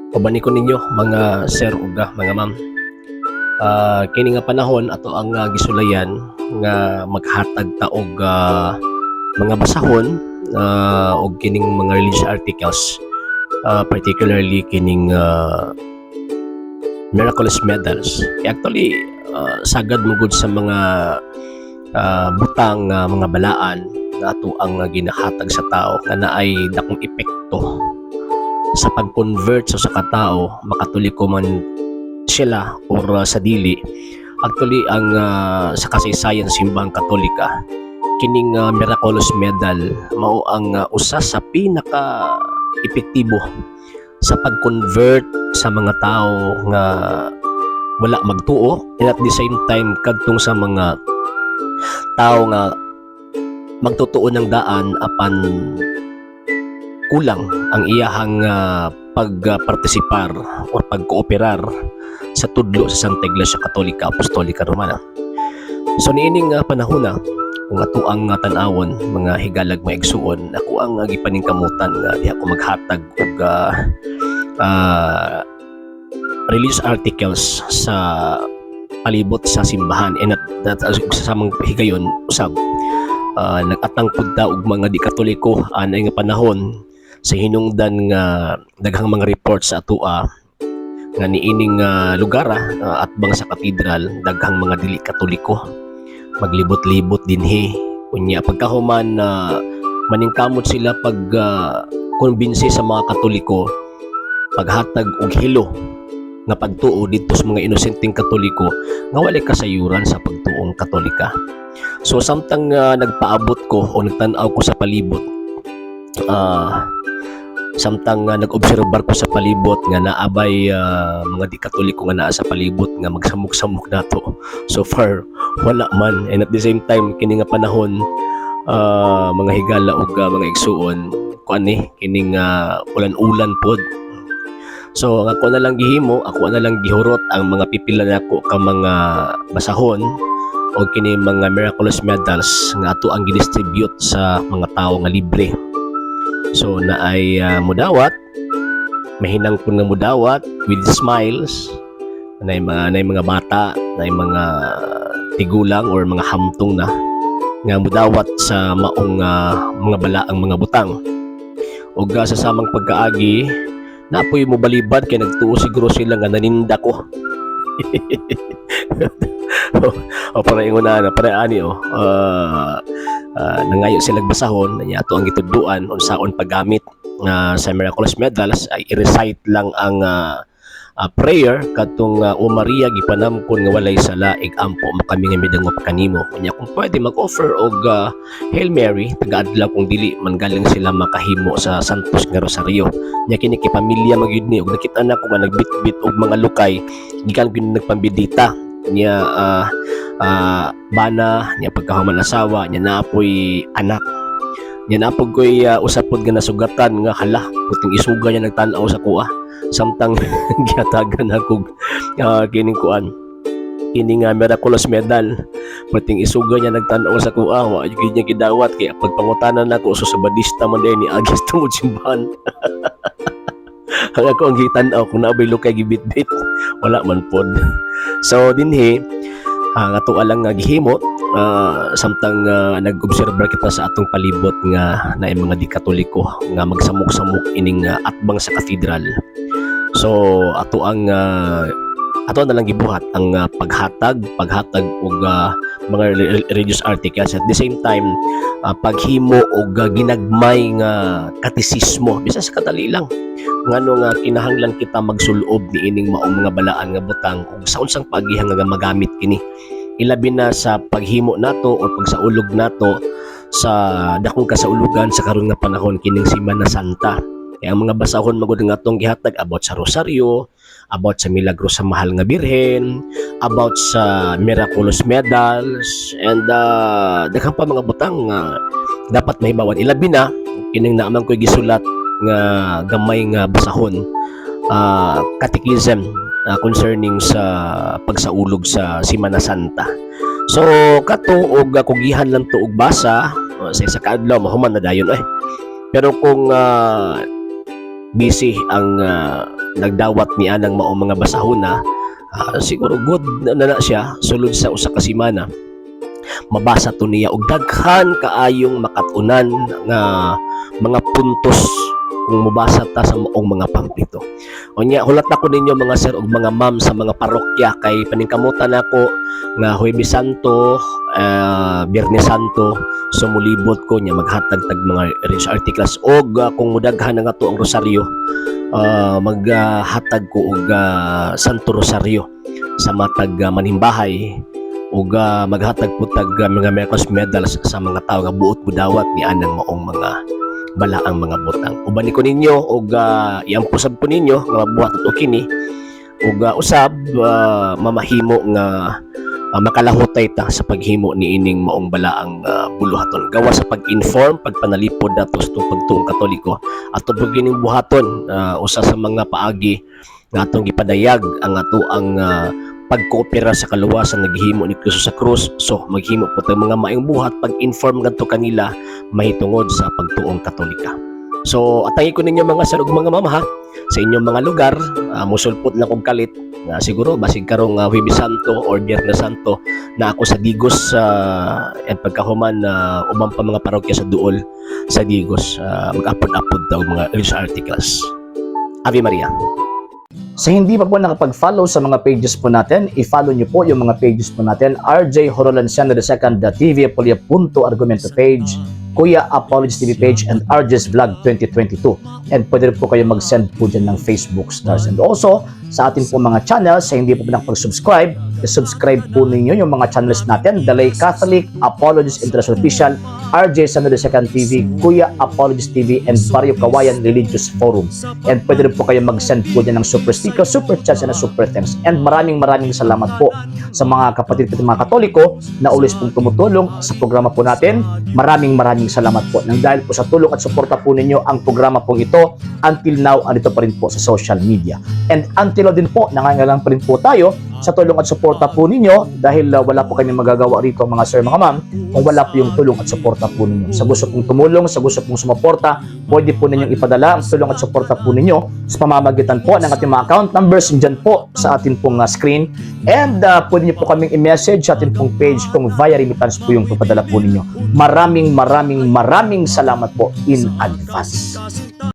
Uban ko ninyo, mga sir ug mga ma'am. Kini nga panahon ato ang gisulayan nga maghatag ta og mga basahon og kining mga religious articles, particularly kining miraculous medals. Actually, sagad mo gud sa mga butang nga mga balaan nga ato ang ginahatag sa tao nga naay dakong epekto sa pag-convert sa usa ka tawo, makatoliko man sila or sa dili. Actually, ang sa kasaysayan sa Simbahang Katolika, kining miraculous medal mao ang usa sa pinaka epektibo sa pag-convert sa mga tao nga wala magtuo and at the same time kadtong sa mga tao nga magtutuo ng daan apan kulang ang iyahang pagpartisipar o pagkooperar sa tudlo sa Santa Iglesia Katolika Apostolika Romana. So niining panahon na kung ato ang tan-awon, mga higalag, mga igsuon, ako ang gipaningkamutan nga diha ko maghatag og religious articles sa palibot sa simbahan and at that, sa samang higayon usab nag-atang pud ta og mga di Katoliko anay nga panahon sa hinungdan nga daghang mga reports sa atoa nga niining lugar atbang sa katedral, daghang mga dili Katoliko maglibot-libot dinhi. Unya pagkahuman na maningkamot sila pag kumbinsi sa mga Katoliko, paghatag og hilo nga pagtuo didto sa mga inosenteng Katoliko nga walay kasayuran sa pagtuong Katolika. So samtang nagpaabot ko o nagtan-aw ko sa palibot, samtang nag-obserbar ko sa palibot nga naabay mga di Katoliko nga naa sa palibot nga magsamok-samok nato, so far wala man. And at the same time, kini nga panahon, mga higala ug mga igsuon, kuan ni kining ulan-ulan pod. So ang ako na lang gihimo, ako na lang gihurot ang mga pipila nako ka mga basahon o kini mga miraculous medals nga ato ang gidistribute sa mga tao nga libre. So naay mudawat, mahinangpon nga mudawat with smiles, naay mga bata, naay mga tigulang or mga hamtong na nga mudawat sa maong mga balaang mga butang. Ug sa samang pagkaagi, napoy mo balibad kay nagtuo siguro sila nga naninda ko. O para ingon na para ani oh, nangayo sila basahon nya ato ang gitudluan unsaon paggamit sa miraculous medals, ay i-recite lang ang prayer katong "O Maria gipanamkon nga walay sala, ig-ampo mo kami nga midangop kanimo." Unya kung pwede mag-offer og Hail Mary taga-adlaw kung dili man galing sila makahimo sa Santos nga Rosario. Nya kini kay pamilya magyud ni og nakita na ko nga nagbitbit og mga lukay gikan gyud nagpambidita niya, bana niya, pagkahuman asawa niya, naapoy anak niya, naapod ko'y usa pod nga nasugatan nga hala, puting isuga niya nagtan-aw sa kuha samtang gihatagan ako kining kuan, kini nga miraculous medal. Puting isuga niya nagtan-aw sa kuha, wa gyud niya gidawat kay pagpangutanan nako, so sa badista man din ni agis tungod simbahan. Ang ako ang gitan-aw kung naabay lukay gibitbit, wala man pod. So dinhi ang ato lang nga gihimo, samtang nag-obserbar kita sa atong palibot nga naay mga di Katoliko nga magsamok-samok ining atbang sa katedral, so ato ang ato na lang gibuhat ang paghatag og mga religious articles, at the same time paghimo og ginagmay nga katisismo bisan sa kadali lang, ngano nga kinahanglan kita magsulob niining maong mga balaan nga butang ug sa unsang pagihan nga magamit kini, ilabi na sa paghimo nato o pagsaulog nato sa dakong kasaulugan sa karon nga panahon, kining Semana Santa. Kaya ang mga basahon magud nga atong gihatag about sa rosaryo, about sa milagro sa Mahal nga Birhen, about sa miraculous medals and daghan pa mga butang nga dapat mahibawan, ilabi na kining naaman ko'y gisulat nga gamay nga basahon, catechism concerning sa pagsaulog sa Semana Santa. So kato og kugihan lang to og basa sa isa ka adlaw, mahuman na dayon eh. Pero kung busy ang nagdawat ni anang maong mga basahuna, siguro good na, na siya sulod sa usa ka semana mabasa to niya og daghan kaayong makat-unan nga mga puntos kung mobasa ta sa maong mga pampleto. Unya, hulat ako ninyo, mga sir ug mga ma'am sa mga parokya, kay paningkamutan nako nga Huwebes Santo, Biyernes Santo, sumulibot ko nya maghatag tag mga religious articles og kung mudaghan na nga to ang rosaryo, maghatag ko og Santo Rosario sa matag manimbahay ug maghatag po tag mga Miracles medals sa mga tao nga buot mudawat ni anang maong mga balaang mga butang. Uban ko ninyo og iampo sab ko ninyo nga mabuhat ato kini ug usab mamahimo nga makalahutay ta sa paghimo ni ining maong balaang buluhaton. Gawa sa pag-inform, pagpanalipod nato sa itong pagtuong Katoliko, ato pag kining buhaton, usa sa mga paagi nga atong gipadayag ang ato ang pagkoopera sa kaluwasan nga gihimo ni Kristo sa krus. So maghimo po tayo mga maayong buhat, pag-inform ngadto kanila mahitungod sa pagtuong Katolika. So atangi ko ninyo, mga sir ug mga mama ha, sa inyong mga lugar, musulpot lang kog kalit nga siguro basig karong Huwebes Santo or Biyernes Santo na ako sa Digos sa and pagkahuman na uban pa mga parokya sa duol sa Digos, mag-apod-apod daw mga religious articles. Ave Maria. Sa hindi pa po nakapag-follow sa mga pages po natin, i-follow niyo po yung mga pages po natin. RJ Horolanciano II, The TV Apolia Punto Argumento page, Kuya Apologies TV page, and RJ's Vlog 2022. And pwede rin po kayo mag-send po dyan ng Facebook stars. And also, sa atin po mga channels, sa hindi po nakapag-subscribe, i-subscribe po ninyo yung mga channels natin. The Lay Catholic, Apologies International Official, RJ Sano II TV, Kuya Apologies TV, and Barrio Kawayan Religious Forum. And pwede rin po kayo mag-send po dyan ng super sticker, super chats, and super thanks. And maraming maraming salamat po sa mga kapatid ko mga Katoliko na always pong tumutulong sa programa po natin. Maraming maraming salamat po. Nang dahil po sa tulong at suporta po ninyo, ang programa pong ito until now andito pa rin po sa social media. And until now din po, nangangailangan pa rin po tayo sa tulong at suporta po ninyo dahil wala po kami magagawa rito, mga sir, mga ma'am, kung wala po yung tulong at suporta po ninyo. Sa gusto pong tumulong, sa gusto pong sumuporta, pwede po ninyong ipadala ang tulong at suporta po ninyo sa pamamagitan po ng ating mga account numbers dyan po sa ating pong screen. And pwede niyo po kaming i-message sa ating pong page kung via remittance po yung papadala po ninyo. Maraming maraming maraming salamat po in advance.